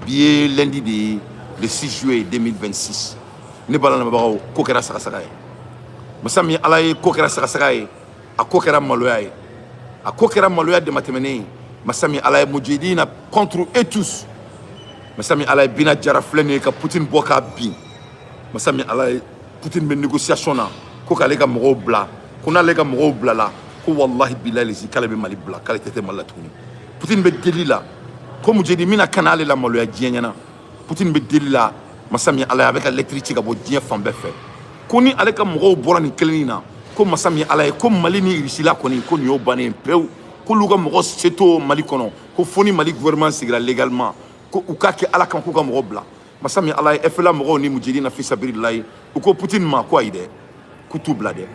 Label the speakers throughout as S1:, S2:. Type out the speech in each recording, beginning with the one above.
S1: Bi ye lundi de ye, le 6 juillet 2026. Ne bala lamɛnbagaw, ko kɛra sagasaga ye. Masa min Ala ye, ko kɛra sagasaga ye, a ko kɛra maloya ye, a ko kɛra maloya damatɛmɛnen ye. Masa min Ala ye, mujahidina contre eux tous. Masa min Ala ye, Bina Jara filɛ nin ye ka Poutine bɔ k'a bin. Masa min Ala ye, Poutine bɛ négociation na ko k'ale ka mɔgɔw bila, ko n'ale ka mɔgɔw bilala, ko wallahi bilahi lezi, k'ale bɛ Mali bila, k'ale tɛ tɛ Mali la tuguni. Poutine bɛ deli la ko mujahidi mina kana ale la maloya diɲɛ ɲɛna. Poutine bɛ deli la. Masa min Ala ye, a bɛ ka lettre ci ka bɔ diɲɛ fan bɛɛ fɛ ko ni ale ka mɔgɔw bɔra nin kelen na, ko masa min Ala ye, ko Mali ni Irisila kɔni, ko nin y'o bannen pewu, k'olu ka mɔgɔ se t'o Mali kɔnɔ, ko fo ni Mali gouvernement sigira légalement, ko u k'a kɛ Ala kan k'u ka mɔgɔ bila. Masa min Ala ye, FLA mɔgɔw ni mujahidina fisabililayi, u ko Poutine ma ko ayi dɛ, k'u t'u bila dɛ,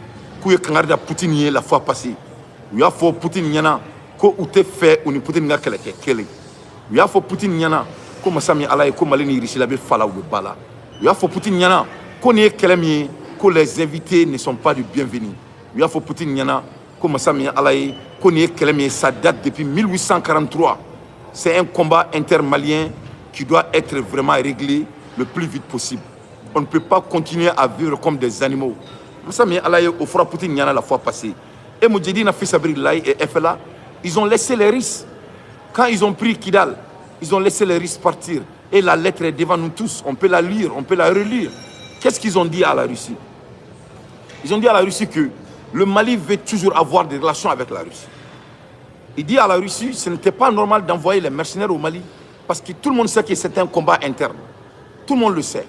S1: k'u ye kangari da Poutine ye la fois passée. U y'a fɔ Poutine ɲɛna ko u tɛ fɛ u ni Poutine ka kɛlɛ kɛ kelen. U y'a fɔ Poutine ɲɛna ko masa min Ala ye, ko Mali ni Irisila bɛ fa la, u bɛ ba la. U y'a fɔ Poutine ɲɛna ko nin ye kɛlɛ min ye, ko les invités ne sont pas du bienvenus. U y'a fɔ Poutine ɲɛna ko masa min Ala ye, ko nin ye kɛlɛ min ye, ça date depuis 1843, c'est un combat intermalien qui doit être vraiment réglé le plus vite possible. On ne peut pas continuer à vivre comme des animaux. Masa min Ala ye, o fɔra Poutine ɲɛna la fois passée. Et mujahidina fisabilillahi et FLA, ils ont laissé les Russes. Quand ils ont pris Kidal, ils ont laissé les Russes partir. Et la lettre est devant nous tous. On peut la lire, on peut la relire. Qu'est-ce qu'ils ont dit à la Russie? Ils ont dit à la Russie que le Mali veut toujours avoir des relations avec la Russie. Il dit à la Russie, ce n'était pas normal d'envoyer les mercenaires au Mali parce que tout le monde sait que c'est un combat interne. Tout le monde le sait.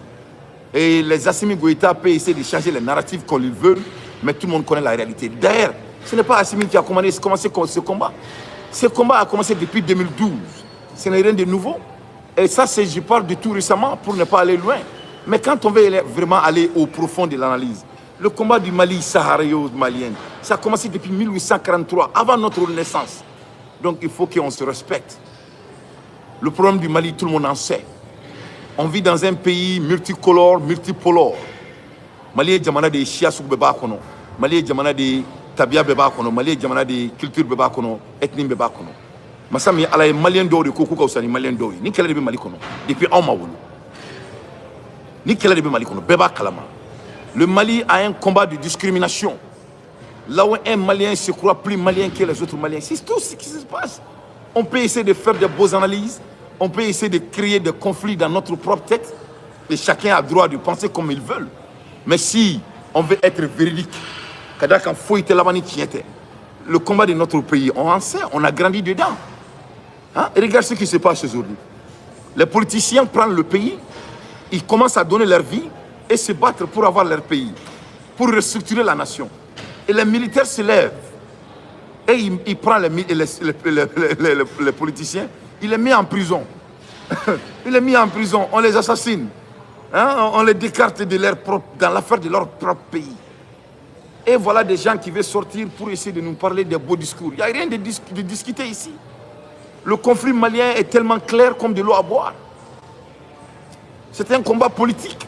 S1: Et les Assimi Goïta peuvent essayer de changer les narratifs comme ils veulent, mais tout le monde connaît la réalité. D'ailleurs, ce n'est pas Assimi qui a commencé ce combat. Ce combat a commencé depuis 2012. Ce n'est rien de nouveau. Et ça, c'est, je parle de tout récemment pour ne pas aller loin. Mais quand on veut vraiment aller au profond de l'analyse, le combat du Mali saharo-malien, ça a commencé depuis 1843, avant notre naissance. Donc il faut qu'on se respecte. Le problème du Mali, tout le monde en sait. On vit dans un pays multicolore, multipolaire. Mali ye jamana de ye, siya sugu bɛɛ b'a kɔnɔ. Mali ye jamana de ye, tabiya bɛɛ b'a kɔnɔ. Mali ye jamana de ye, culture bɛɛ b'a kɔnɔ, ethnie bɛɛ b'a kɔnɔ. Masa min Ala ye, malien dɔw de ko k'u ka fisa ni malien dɔw ye. Ni kɛlɛ de bɛ Mali kɔnɔ depuis anw ma wolo. Ni kɛlɛ de bɛ Mali kɔnɔ, bɛɛ b'a kalama. Le Mali a un combat de discrimination, là où un Malien se croit plus malien que les autres Maliens. C'est tout ce qui se passe. On peut essayer de faire de beaux analyses, on peut essayer de créer des conflits dans notre propre tête, et chacun a droit de penser comme il veut. Mais si on veut être véridique, ka d'a kan foyi tɛ laban ni tiɲɛ tɛ, le combat de notre pays, on en sait, on a grandi dedans, hein? Et regarde ce qui se passe aujourd'hui. Les politiciens prennent le pays, ils commencent à donner leur vie et se battre pour avoir leur pays, pour restructurer la nation. Et les militaires se lèvent et ils prennent les politiciens, il les met en prison. Il les met en prison, on les assassine. Hein? On les décarte de leur propre, dans l'affaire de leur propre pays. Et voilà des gens qui veulent sortir pour essayer de nous parler des beaux discours. Il n'y a rien de discuter ici. Le conflit malien est tellement clair comme de l'eau à boire. C'est un combat politique.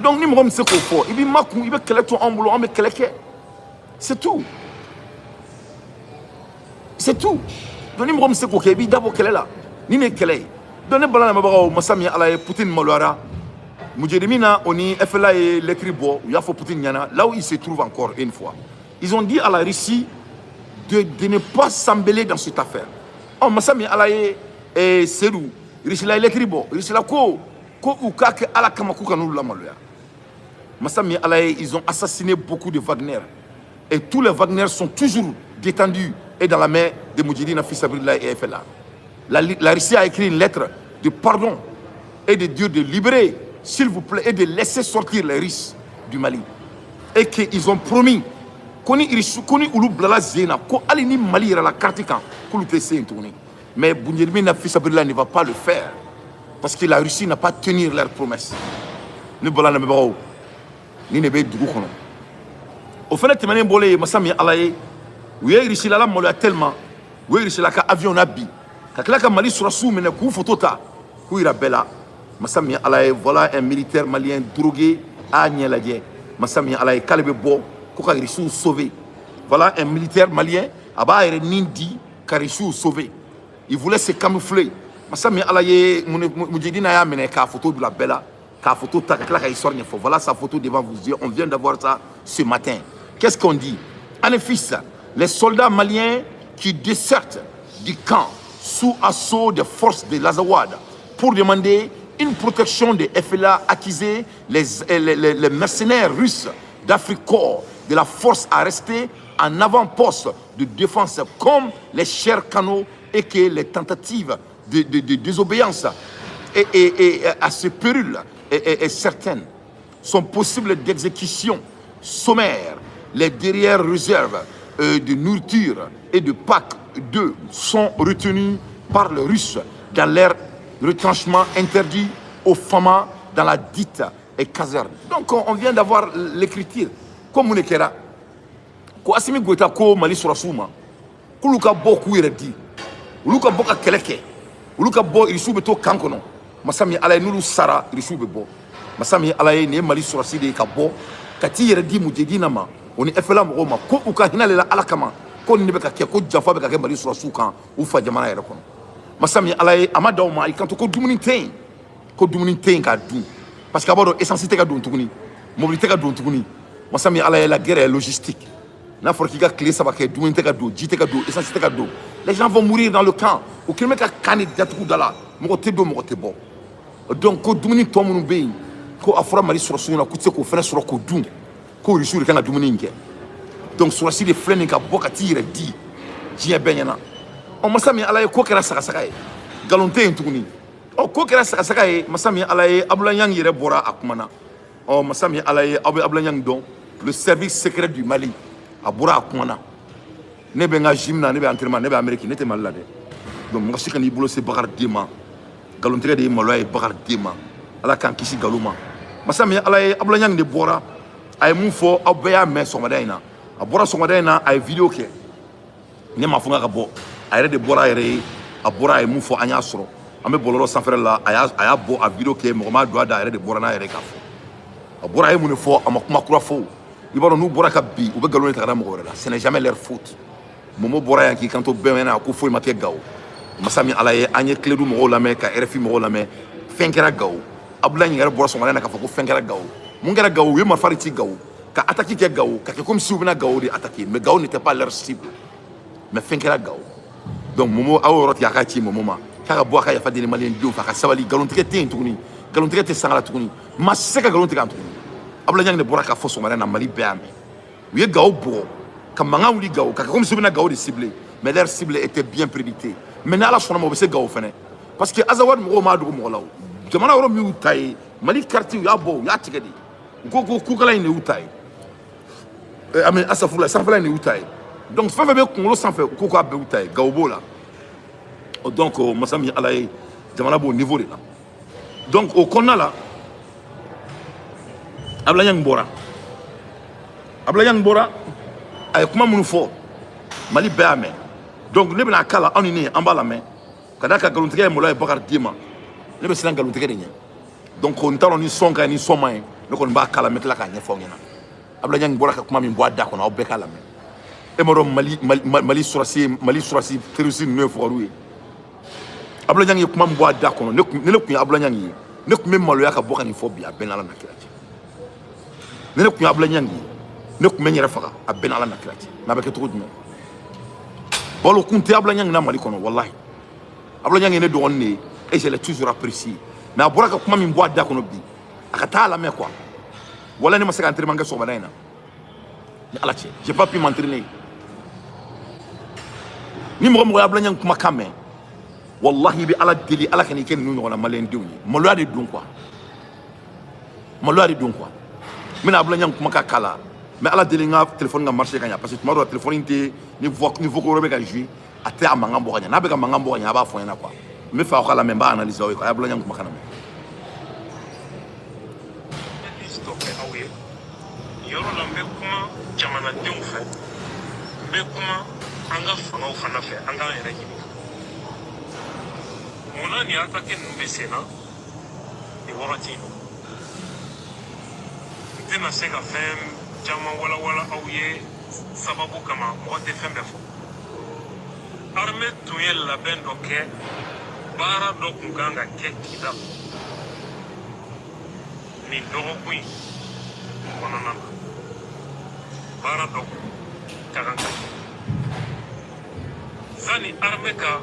S1: Donc, ni mɔgɔ min se k'o fɔ, i b'i makun, i bɛ kɛlɛ to an bolo, an bɛ kɛlɛ kɛ. C'est tout. C'est tout. Donc, ni mɔgɔ min se k'o kɛ, i b'i dabɔ kɛlɛ la. Ni ne ye kɛlɛ ye. Donc, ne bala lamɛnbagaw, masa min ye Ala ye, Poutine maloyara. Mujahidina na o ni FLA ye lettre bɔ, u y'a fɔ Poutine ɲɛna, là où il se trouve encore une fois. Ils ont dit à la Russie de ne pas s'embêler dans cette affaire. Ɔ, masa min Ala ye, Seydou, Russie la ye lettre bɔ, Russie la ko ko u k'a kɛ Ala kama k'u ka n'u lamaloya. Masa min Ala ye, ils ont assassiné beaucoup de Wagner. Et tous les Wagner sont toujours détendus et dans la main de Mujahidina Fisabilillah et FLA. La Russie a écrit une lettre de pardon et de dire de libérer, s'il vous plaît, et de laisser sortir les Russes du Mali. Et qu'ils ont promis ko ni Russie, ko ni olu bilala zen na, ko hali ni Mali yɛrɛ la carte kan, k'olu tɛ se yen tuguni. Mais Mujahidina Fisabilillah ne va pas le faire parce que la Russie n'a pas tenu leur promesse. Ne bɔra lamɛnbagaw, ni ne bɛ dugu kɔnɔ. O fana tɛmɛnen bɔlen yen, masa min ye Ala ye, u ye Russie la maloya tellement, u ye Russie la ka avion na bi ka tila ka Mali sɔrɔsiw minɛ k'u photo ta k'u yira bɛɛ la. Masa min ye Ala ye, voilà un militaire malien drogué, a ɲɛ lajɛ. Masa min ye Ala ye, k'ale bɛ bɔ ko ka Russiw sauver. Voilà un militaire malien, a b'a yɛrɛ nin di ka Russiw sauver. Il voulait se camoufler. Masa min Ala ye, Mujidina y'a minɛ k'a photo bila bɛɛ la, k'a photo ta ka tila ka histoire ɲɛfɔ. Voilà sa photo devant vos yeux. On vient d'avoir ça ce matin. Qu'est-ce qu'on dit? Anefis, les soldats maliens qui désertent du camp sous assaut des forces de l'Azawad pour demander une protection des FLA accusés les mercenaires russes d'Africorps de la force à rester en avant-poste de défense comme les chers canaux et que les tentatives de désobéissance et à ce péril et certaines sont possibles d'exécution sommaire. Les derrière réserves de nourriture et de packs d'œufs sont retenus par les Russes dans leur retranchement interdit aux FAMA dans la dite et caserne. Donc on vient d'avoir l'écriture. Comme mun kɛra ko Assimi Goïta ko Mali sɔrɔsiw ma k'olu ka bɔ k'u yɛrɛ di, olu ka bɔ ka kɛlɛ kɛ, olu ka bɔ, irisiw bɛ to kan kɔnɔ. Masa min Ala ye, n'olu sara, irisiw bɛ bɔ. Masa min Ala ye, nin ye Mali sɔrɔsi de ye ka bɔ ka t'i yɛrɛ di Mujidina ma, o ni FLA mɔgɔw ma, ko u ka hinɛ le la Ala kama, ko nin de bɛ ka kɛ, ko janfa bɛ ka kɛ Mali sɔrɔsiw kan u fa jamana yɛrɛ kɔnɔ. Masa min Ala ye, a ma da o ma, i kanto ko dumuni tɛ yen, ko dumuni tɛ yen k'a dun, parce que a b'a dɔn essence tɛ ka don tuguni, mobili tɛ ka don tuguni. Masa min Ala ye, la guerre est logistique. N'a fɔra k'i ka tile 3 kɛ dumuni tɛ ka don, ji tɛ ka don, essence tɛ ka don, les gens vont mourir dans le camp. U kɛlen bɛ ka camp de datugu da la, mɔgɔ tɛ don, mɔgɔ tɛ bɔ. Donc ko dumuni tɔ minnu bɛ yen, ko a fɔra Mali sɔrɔsiw ɲɛna k'u tɛ se k'o fɛnɛ sɔrɔ k'o dun, ko Rusiw de kan ka dumuni in kɛ. Donc sɔrɔsi de filɛ nin ka bɔ ka t'i yɛrɛ di diɲɛ bɛɛ ɲɛna. Ɔ, masa min Ala ye, ko kɛra sagasaga ye, nkalon tɛ yen tuguni. Ɔ, ko kɛra sagasaga ye. Masa min Ala ye, Abdoulaye Niang yɛrɛ bɔra a kuma na. Ɔ, masa min Ala ye, aw bɛ Abdoulaye Niang dɔn, le service secret du Mali. A bɔra a kuma na. Ne bɛ n ka gym na, ne bɛ entraînement, ne bɛ Amérique, ne tɛ Mali la dɛ. Donc mɔgɔ si kan'i bolo se Bakari den ma. Nkalontigɛ de ye maloya ye Bakari den ma. Ala k'an kisi nkalon ma. Masa min Ala ye, Abdoulaye Niang de bɔra, a ye mun fɔ, aw bɛɛ y'a mɛn sɔgɔmada in na. A bɔra sɔgɔmada in na, a ye vidéo kɛ. Ne m'a fɔ n ka bɔ, a yɛrɛ de bɔra a yɛrɛ ye. A bɔra, a ye mun fɔ, an y'a sɔrɔ an bɛ bɔlɔlɔ sanfɛla la. A y'a bɔ, a vidéo kɛ, mɔgɔ m'a don a da, a yɛrɛ de bɔra n'a yɛrɛ k'a fɔ. A bɔra, a ye mun de fɔ? A ma kuma kura fɔ. I b'a dɔn n'u bɔra ka bi, u bɛ nkalon de ta ka da mɔgɔ wɛrɛ la. Ce n'est jamais leur faute. Momo bɔra yan k'i kanto bɛɛ ɲɛna ko foyi ma kɛ Gawo. Masa min Ala ye, an ye Kledu mɔgɔw lamɛn, ka RFI mɔgɔw lamɛn, fɛn kɛra Gawo. Abdoulaye yɛrɛ bɔra sɔgɔmada in na k'a fɔ ko fɛn kɛra Gawo. Mun kɛra Gawo? U ye marifa de ci Gawo, ka attaque kɛ Gawo, ka kɛ comme si u bɛna Gawo de attaquer, mais Gawo n'était pas leur cible, mais fɛn kɛra Gawo. Donc Momo, aw yɔrɔ tigɛ, a ka ci Momo ma k'a ka bɔ, a ka yafa deli maliyɛn denw fɛ, a ka sabali. Nkalontigɛ tɛ yen tuguni, nkalontigɛ tɛ sanga la tuguni, maa si tɛ se ka nkalon tigɛ yan tuguni. Abdoulaye Niang de bɔra k'a fɔ sɔgɔmada in na, Mali bɛɛ y'a mɛn. U ye Gawo bugɔ ka mankan wuli Gawo, ka kɛ comme si u bɛna Gawo de cibler, mais leur cible était bien prédictée. Mais ni Ala sɔnna ma, u bɛ se Gawo fɛnɛ, parce que Azawad mɔgɔw m'a dogo mɔgɔ la. O jamana yɔrɔ min y'u ta ye, Mali carte, u y'a bɔ, u y'a tigɛ de. U ko ko kukala in de y'u ta ye, ami asafurula, sanfɛla in de y'u ta ye. Donc fɛn fɛn bɛ kunkolo sanfɛ, u ko k'a bɛɛ y'u ta ye, Gawo b'o la. Donc masa min Ala ye, jamana b'o niveau de la. Donc o kɔnɔna la, Abdoulaye Niang bɔra, Abdoulaye Niang bɔra, a ye kuma minnu fɔ, Mali bɛɛ y'a mɛn. Donc ne bɛna k'a la, aw ni ne, an b'a lamɛn, ka d'a kan nkalontigɛ ye maloya ye Bakari den ma. Ne bɛ siran nkalontigɛ de ɲɛ. Donc n t'a dɔn ni sɔn ka ɲi, ni sɔn man ɲi. Ne kɔni b'a k'a la, n bɛ tila k'a ɲɛfɔ aw ɲɛna. Abdoulaye Niang bɔra ka kuma min bɔ a da kɔnɔ, aw bɛɛ k'a lamɛn. E m'a dɔn Mali sɔrɔsi, Mali sɔrɔsi terroriste ninnu ye fugariw ye. Abdoulaye Niang ye kuma min bɔ a da kɔnɔ, ne kun ye Abdoulaye Niang ye, ne kun bɛ maloya ka bɔ ka nin fɔ bi. A bɛɛ n'Ala na kira cɛ, ne kun ye Abdoulaye Niang ye, ne kun bɛ n yɛrɛ faga. A bɛɛ n'Ala na kira cɛ. Mais a bɛ kɛ cogo jumɛn? Balo kun tɛ Abdoulaye Niang na Mali kɔnɔ. Walahi, Abdoulaye Niang ye ne dɔgɔnin de ye et je l'ai toujours apprécié, mais a bɔra ka kuma min bɔ a da kɔnɔ bi, a ka taa lamɛn quoi. Walahi, ne ma se ka entraînement kɛ sɔgɔmada in na ni Ala cɛ. J'ai pas pu m'entraîner. Ni mɔgɔ mɔgɔ ye Abdoulaye Niang kumakan mɛn, wallahi, i bɛ Ala deli, Ala ka n'i kɛ ninnu ɲɔgɔnna maliyɛn denw ye. Maloya de don quoi, maloya de don quoi. N bɛna Abdoulaye Niang kumakan k'a la, n bɛ Ala deli n ka téléphone ka marcher ka ɲa, parce que tuma dɔ la téléphone tɛ ni voix ni vocaux wɛrɛ bɛ ka jouer, a tɛ a mankan bɔ ka ɲa. N'a bɛ ka mankan bɔ ka ɲa, a b'a fɔ n ɲɛna quoi. N bɛ fɛ aw ka lamɛn, n b'a analyser aw ye quoi. A ye Abdoulaye Niang kumakan lamɛn.
S2: Analyse dɔ kɛ aw ye nin yɔrɔ la. N bɛ kuma jamanadenw fɛ, n bɛ kuma an ka fangaw fana fɛ, an k'an yɛrɛ ɲininka munna nin attaque ninnu bɛ sen na nin wagati in na. N tɛna se ka fɛn caman walawala aw ye, sababu kama mɔgɔ tɛ fɛn bɛɛ fɔ. Armée tun ye labɛn dɔ kɛ. Baara dɔ kun kan ka kɛ Kidal nin dɔgɔkun in kɔnɔna na. Baara dɔ ka kan ka kɛ sani armée ka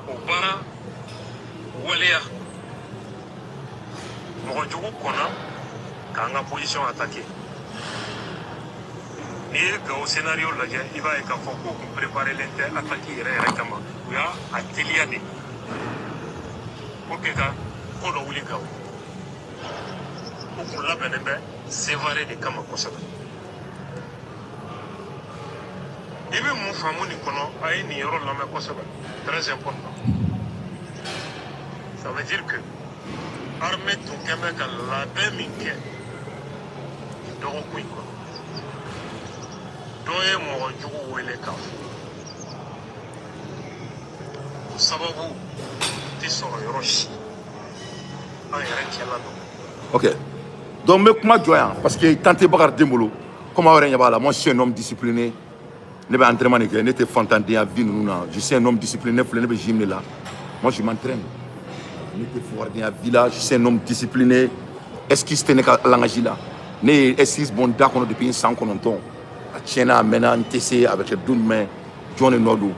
S2: o baara waleya. Mɔgɔ jugu kɔnna k'an ka position attaquer. N'i ye Gawo scénario lajɛ, i b'a ye k'a fɔ k'u kun préparelen tɛ attaque yɛrɛ yɛrɛ kama. U y'a a teliya de pour que ka ko dɔ wuli Gawo. U kun labɛnnen bɛ Sevare de kama kosɛbɛ. I bɛ mun faamu nin kɔnɔ? A ye nin yɔrɔ lamɛn kosɛbɛ, très important. Ça veut dire que armée tun kɛn bɛ ka labɛn min kɛ nin dɔgɔkun in kɔnɔ, dɔ ye mɔgɔ jugu wele k'a fɔ o sababu tɛ sɔrɔ yɔrɔ si, an yɛrɛ cɛla don.
S1: Ok, donc n bɛ kuma jɔ yan parce que temps tɛ Bakari den bolo. Comme aw yɛrɛ ɲɛ b'a la, moi, je suis un homme discipliné. Ne bɛ entraînement de kɛ, ne tɛ fantandenya vie ninnu na. Je suis un homme discipliné. Ne filɛ, ne bɛ gym de la. Moi, je m'entraîne. Ne tɛ fugaridenya vie la. Je suis un homme discipliné. Excuse tɛ ne ka langage la. Ne ye excuse bɔ n da kɔnɔ depuis n san 9. A tiɲɛna, a mɛnna, n tɛ se. A bɛ kɛ don jumɛn? Jɔn de nɔ don?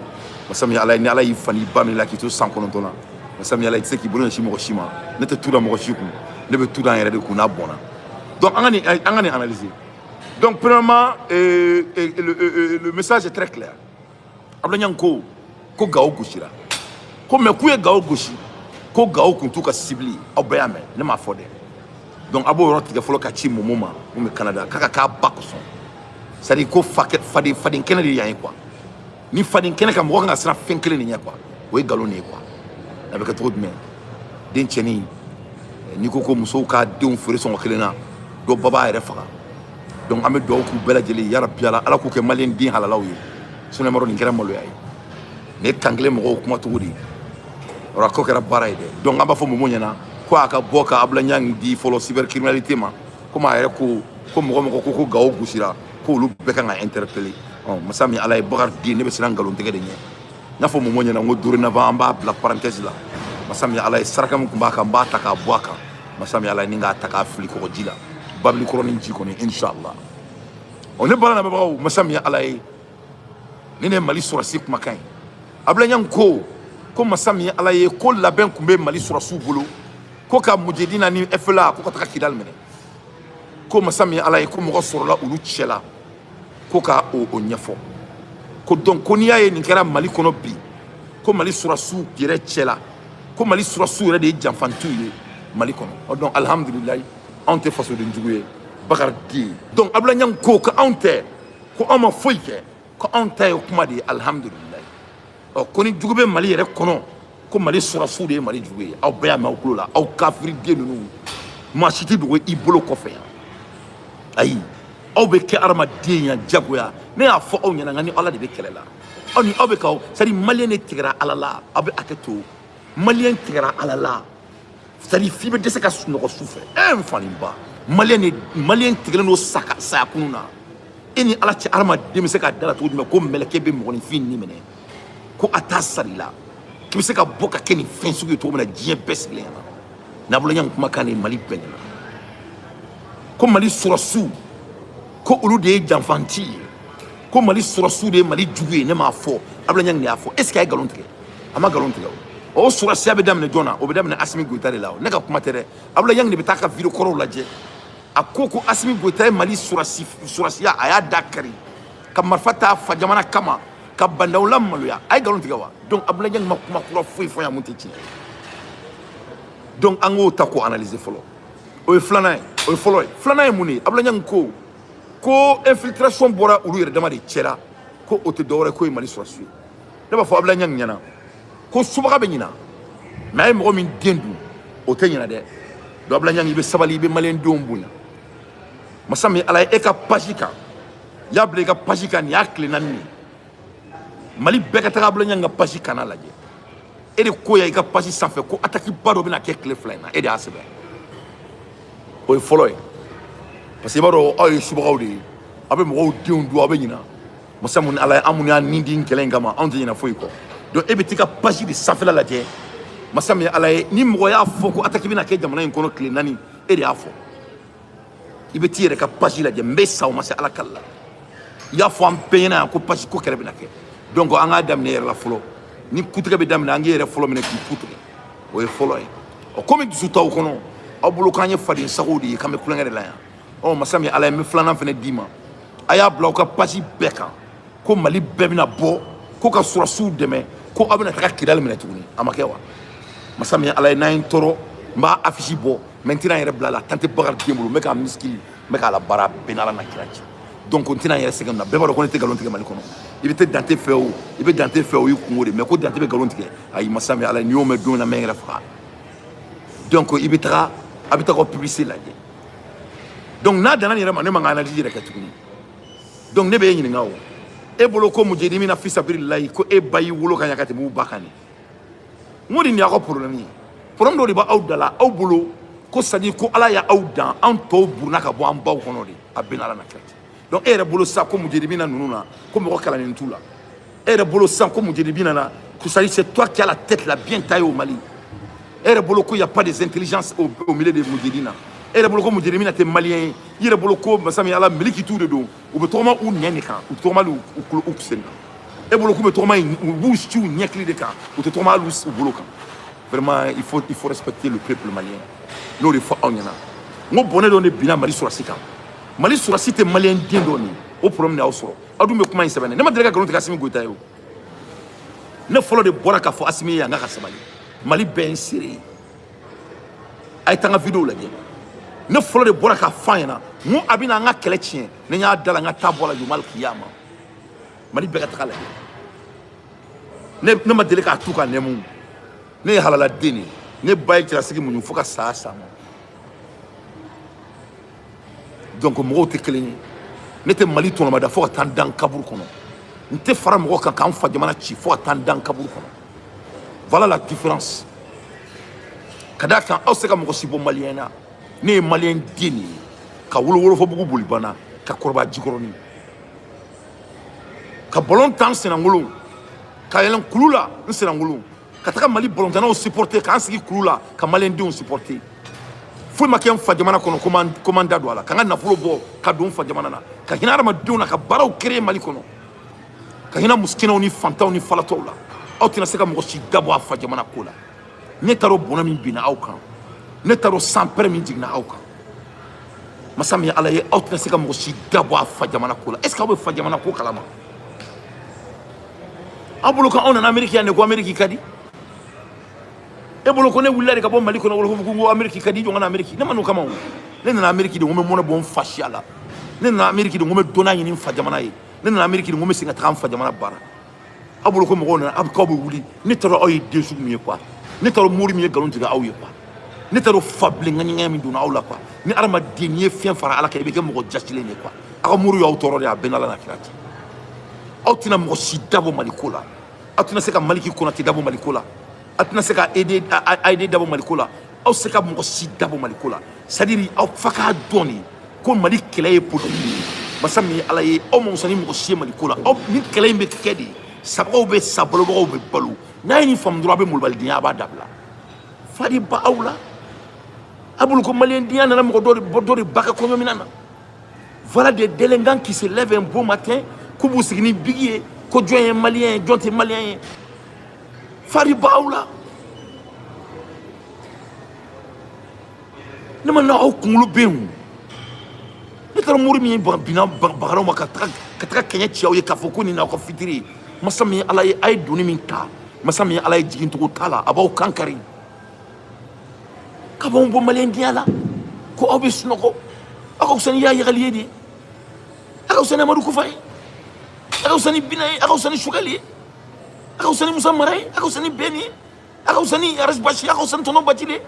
S1: Masa min Ala ye, ni Ala y'i fa n'i ba minɛ la k'i to san 9 na, masa min Ala, i tɛ se k'i bolo ɲɛsin mɔgɔ si ma. Ne tɛ tu da mɔgɔ si kun, ne bɛ tu da n yɛrɛ de kun n'a bɔnna. Donc an ka nin analyser. Donc premièrement, le message est très clair. Abdoulaye Niang ko Gawo gosira, ko mais k'u ye Gawo gosi, ko Gawo kun t'u ka cible ye. Aw bɛɛ y'a mɛn, ne m'a fɔ dɛ. Donc a b'o yɔrɔ tigɛ fɔlɔ ka ci Momo ma mun bɛ Canada, k'a ka k'a ba kosɔn. C'est à dire ko fa faden faden kɛnɛ de ye yan ye quoi. Ni faden kɛnɛ ka mɔgɔ kan ka siran fɛn kelen de ɲɛ quoi, o ye nkalon de ye quoi. A bɛ kɛ cogo jumɛn? Den cɛnin, n'i ko musow ka denw feere sɔngɔ kelen na, dɔ ba b'a yɛrɛ faga. Donc an bɛ dugawu k'u bɛɛ lajɛlen, yarabi Ala, Ala k'u kɛ maliyɛn den halalaw ye. Sinon nin kɛra maloya ye. Nin ye kan kelen mɔgɔw kuma cogo de ye. A ko kɛra baara ye dɛ. Donc an b'a fɔ Momo ɲɛna ko a ka bɔ ka Abdoulaye Niang di fɔlɔ cybercriminalité ma, komi a yɛrɛ ko mɔgɔ ko Gawo gosira, ko olu bɛɛ kan ka interpeller. Ɔ masa min Ala ye, Bakari den, ne bɛ siran nkalon tigɛ de ɲɛ. N y'a fɔ Momo ɲɛna n ko dorénavant an b'a bila parenthèse la. Masa min Ala ye, saraka min tun b'a kan, n b'a ta k'a bɔ a kan. Masa min Ala ye, ni k'a ta k'a fili kɔgɔji la, babili kɔrɔ ni ji kɔni, inshallah. Ɔ ne baara lamɛnbagaw, masa min ye Ala ye, ni ne ye Mali sɔrɔsi kumakan ye. Abdoulaye Niang ko masa min ye Ala ye, ko labɛn tun bɛ Mali sɔrɔsiw bolo ko ka Mujahidina ni FLA ko ka taga Kidali minɛ. Ko masa min ye Ala ye, ko mɔgɔ sɔrɔla olu cɛla ko ka o ɲɛfɔ. Ko donc ko n'i y'a ye nin kɛra Mali kɔnɔ bi, ko Mali sɔrɔsiw yɛrɛ cɛla, ko Mali sɔrɔsiw yɛrɛ de ye janfantiw ye Mali kɔnɔ. Ɔ donc alhamdulilayi, anw tɛ fasoden jugu ye, Bakari den. Donc Abdoulaye Niang ko anw tɛ, ko anw ma foyi kɛ, ko anw ta ye kuma de ye. Alhamdulilayi. Ɔ ko ni jugu bɛ Mali yɛrɛ kɔnɔ, ko Mali sɔrɔsiw de ye Mali jugu ye. Aw bɛɛ y'a mɛn aw tulo la. Aw kafiriden ninnu, maa si tɛ dogo i bolo kɔfɛ yan. Ayi, aw bɛ kɛ adamaden ya jagoya. Ne y'a fɔ aw ɲɛna, nka ni Ala de bɛ kɛlɛ la, aw ni aw bɛ k'aw, c'est à dire maliyɛn de tigɛra Ala la. Aw bɛ hakɛ to, maliyɛn tigɛra Ala la. C'est à dire f'i bɛ dɛsɛ ka sunɔgɔ su fɛ. Ɛ n fa ni ba, maliyɛn de, maliyɛn tigɛlen don sa saya kunun na. E ni Ala cɛ, adamaden bɛ se ka da la cogo jumɛn ko mɛlɛkɛ bɛ mɔgɔninfin ni minɛ, ko a t'a sari la, k'i bɛ se ka bɔ ka kɛ nin fɛn sugu ye cogo min na diɲɛ bɛɛ sigilen ɲɛna? N'Abdoulaye Niang kumakan de ye Mali bɛɛ ɲɛna, ko Mali sɔrɔsiw, ko olu de ye janfanti ye, ko Mali sɔrɔsiw de ye Mali jugu ye. Ne m'a fɔ, Abdoulaye Niang de y'a fɔ. Est ce que a ye nkalon tigɛ? A ma nkalon tigɛ. O sɔrɔsiya bɛ daminɛ jɔn na? O bɛ daminɛ Assimi Goïta de la. O ne ka kuma tɛ dɛ. Abdoulaye Niang de bɛ taa ka vidéo kɔrɔw lajɛ. A ko Assimi Goïta ye Mali sɔrɔsi, sɔrɔsiya a y'a da kari ka marifa ta fa jamana kama ka bandaw la maloya. A ye nkalon tigɛ wa? Donc Abdoulaye Niang ma kuma kura foyi fɔ yan mun tɛ tiɲɛ ye. Donc an k'o ta k'o analyser fɔlɔ. O ye filanan ye, o ye fɔlɔ ye. Filanan ye mun de ye? Abdoulaye Niang ko infiltration bɔra olu yɛrɛ dama de cɛla, ko o tɛ dɔwɛrɛ ko ye Mali sɔrɔsiw ye. Ne b'a fɔ Abdoulaye Niang ɲɛna ko subaga bɛ ɲina, mais a ye mɔgɔ min den dun, o tɛ ɲina dɛ. Donc Abdoulaye Niang, i bɛ sabali, i bɛ maliyɛn denw bonya. Masa min Ala ye, e ka page kan, i y'a bila i ka page kan, nin y'a tile 4 ye. Mali bɛɛ ka taga Abdoulaye Niang ka page kan n'a lajɛ. E de ko ya i ka page sanfɛ ko attaque ba dɔ bɛna kɛ tile 2 in na. E de y'a sɛbɛn. O ye fɔlɔ ye, parce que i b'a dɔn aw ye subagaw de ye, aw bɛ mɔgɔw denw dun, aw bɛ ɲina. Masa mun Ala ye, an minnu y'a nin di kɛlɛ in kama, anw tɛ ɲina foyi kɔ. Donc e bɛ t'i ka page de sanfɛla lajɛ. Masa min ye Ala ye, ni mɔgɔ y'a fɔ ko attaque bɛna kɛ jamana in kɔnɔ tile 4, e de y'a fɔ. I bɛ t'i yɛrɛ ka page lajɛ, n bɛ sa o ma se Ala kali la. I y'a fɔ an bɛɛ ɲɛna yan ko page ko kɛlɛ bɛna kɛ. Donc an k'a daminɛ yɛrɛ la fɔlɔ. Ni kutigɛ bɛ daminɛ, an k'e yɛrɛ fɔlɔ minɛ k'i kutigɛ, o ye fɔlɔ ye. Ɔ, komi dusu t'aw kɔnɔ, aw bolo k'an ye faden sagow de ye, k'an bɛ kulonkɛ de la yan. Ɔ, masa min Ala ye, n bɛ filanan fana d'i ma. A y'a bila aw ka page bɛɛ kan ko Mali bɛɛ bɛna bɔ ko ka sɔrɔsiw dɛmɛ, ko aw bɛna taga Kidali minɛ tuguni. A ma kɛ wa? Masa min Ala ye, n'an ye n tɔɔrɔ, n b'a affiche bɔ, mais n tɛna n yɛrɛ bila la. Tan tɛ Bakari den bolo, n bɛ k'a misikili, n bɛ k'a la baara bɛɛ n'Ala na kira cɛ. Donc n tɛna n yɛrɛ sɛgɛn na. Bɛɛ b'a dɔn ko ne tɛ nkalon tigɛ Mali kɔnɔ. I bɛ tɛ Dante fɛ o, i bɛ Dante fɛ o, y'i kungo de. Mais ko Dante bɛ nkalon tigɛ, ayi. Masa min Ala ye, n'i y'o mɛn don min na, n bɛ n yɛrɛ faga. Donc i bɛ taga, a bɛ taga publicité lajɛ. Donc n'a danna nin yɛrɛ ma, ne man ka analyse yɛrɛ kɛ tuguni. Donc ne bɛ e ɲininka o, e bolo ko mujedi min na fisabililayi, ko e ba y'i wolo ka ɲa ka tɛmɛ u ba kan de? N ko nin y'aw ka problème ye. Problème dɔ de b'aw da la. Aw bolo ko c'est à dire ko Ala y'aw dan, anw tɔw buruna ka bɔ an baw kɔnɔ de. A bɛɛ n'Ala na kira cɛ. Donc e yɛrɛ bolo sisan ko mujedi min na ninnu na, ko mɔgɔ kalannen t'u la. E yɛrɛ bolo sisan ko mujedi min na, ko c'est à dire c'est toi qui as la tête la bien taillée au Mali. E yɛrɛ bolo ko y a pas des intelligences au milieu de mujedi na. E yɛrɛ bolo ko mujedi min na tɛ malien ye. I yɛrɛ bolo ko masa min Ala miliki t'u de don, u bɛ tɔgɔma u nɛn de kan, u tɛ tɔgɔma hali u kulo u sen kan. E bolo k'u bɛ tɔgɔma, u b'u siw ɲɛkili de kan, u tɛ tɔgɔma hali u bolo kan. Vraiment, il faut respecter le peuple malien. N'o de fɔ aw ɲɛna, n ko bɔnɛ dɔ de binna Mali sɔrɔsi kan. Mali sɔrɔsi tɛ malien den dɔ nin o problème de y'aw sɔrɔ. Aw dun bɛ kuma in sɛbɛn. Ne ma deli ka nkalon tigɛ Asimi Goyita ye. O ne fɔlɔ de bɔra k'a fɔ Asimi ye, an ka sabali, Mali bɛɛ ye n seere ye. A ye taa n ka vidéo lajɛ. Ne fɔlɔ de bɔra k'a fɔ a ɲɛna n ko a bɛna an ka kɛlɛ tiɲɛ. Ne y'a da la, n ka taa bɔ la yomal kiyama, Mali bɛɛ ka taga lajɛ. Ne ma deli k'a tu ka nɛmu. Ne ye halaladen de ye. Ne ba ye cɛlasigi muɲu fo ka saya s'a ma. Donc mɔgɔw tɛ kelen ye. Ne tɛ Mali tɔnɔmada fo ka taa n dan kaburu kɔnɔ. N tɛ fara mɔgɔ kan k'an fa jamana ci fo ka taa n dan kaburu kɔnɔ. Voilà la différence. Ka d'a kan aw se ka mɔgɔ si bɔ malien na. Ne ye malien den de ye, ka wolo Wolofobugu Bolibana, ka kɔrɔbaya Jikɔrɔni, ka ballon tan senangolo, ka yɛlɛn kulu la n senangolo, ka taga Mali ballontannaw supporter, k'an sigi kulu la ka malien denw supporter. Foyi ma kɛ n fa jamana kɔnɔ ko man da don a la, ka n ka nafolo bɔ ka don n fa jamana na, ka hinɛ hadamadenw na, ka baaraw créer Mali kɔnɔ, ka hinɛ musikinaw ni fantanw ni falatɔw la. Aw tɛna se ka mɔgɔ si dabɔ a fa jamana ko la. Ne taara o bɔnɛ min binna aw kan, ne taara o sanpɛrɛ min jiginna aw kan, masa min ye Ala ye, aw tɛna se ka mɔgɔ si dabɔ a fa jamana ko la. Est ce que aw bɛ fa jamana ko kalama? Aw bolo ko anw nana Ameriki yan de, ko Ameriki ka di. E bolo ko ne wulila de ka bɔ Mali kɔnɔ, wolo ko Ameriki ka di, jɔn ka na Ameriki. Ne ma n'o kama o. Ne nana Ameriki de ko n bɛ mɔnɛ bɔ n fa siya la. Ne nana Ameriki de ko n bɛ dɔnniya ɲini n fa jamana ye. Ne nana Ameriki de ko n bɛ segin ka taga n fa jamana baara. Aw bolo ko mɔgɔw nana aw k'aw bɛ wuli. Ne t'a dɔn aw ye den sugu min ye quoi. Ne t'a dɔn mori min ye nkalon tigɛ aw ye quoi. Ne t'a dɔn fabilen ŋaɲaŋaɲa min donna aw la quoi. Ni hadamaden, n'i ye fiɲɛ fara Ala kan, i bɛ kɛ mɔgɔ jasilen de quoi. Aw ka mori y'aw tɔɔrɔ de, a bɛɛ n'Ala na kira cɛ. Aw tɛna mɔgɔ si dabɔ Mali ko la. Aw tɛna se ka Maliki Konate dabɔ Mali ko la. Aw tɛna se ka AED dabɔ Mali ko la. Aw se ka mɔgɔ si dabɔ Mali ko la. C'est à dire aw fa k'a dɔn de ko Mali kɛlɛ ye politique ye. Masa min ye Ala ye, aw ma wusa ni mɔgɔ si ye Mali ko la. Aw ni kɛlɛ in bɛ kɛ de, sabagaw bɛ sa, balobagaw bɛ balo. N'a ye nin faamu dɔrɔn, a bɛ malobalidenya, a b'a dabila. Fa de ba aw la. A bolo ko maliyɛndenya nana mɔgɔ dɔ de bɔ dɔ de ba ka kɔɲɔminɛn na. Voilà des délinquants qui se lèvent un beau matin k'u b'u sigi ni bigi ye ko jɔn ye malien ye, jɔn tɛ malien ye. Fa de ba aw la. Ne ma na aw kunkolo bɛ yen o. Ne taara mori min ye binna bagaraw ma ka taga kɛɲɛ ci aw ye k'a fɔ ko nin n'aw ka fitiri ye. Masa min ye Ala ye, a ye doni min ta, masa min ye Ala ye, jigincogo t'a la, a b'aw kan kari ka b'anw bɔ maliyɛndenya la ko aw bɛ sunɔgɔ. Aw ka fisa ni y'a yagali ye de, aw ka fisa ni Amadu Kufa ye, aw ka fisa ni Bina ye, aw ka fisa ni Sukali ye, aw ka fisa ni Musa Mara ye, aw ka fisa ni Bɛni ye, aw ka fisa ni Arasi Basi, aw ka fisa ni Tɔnɔ Bacili ye,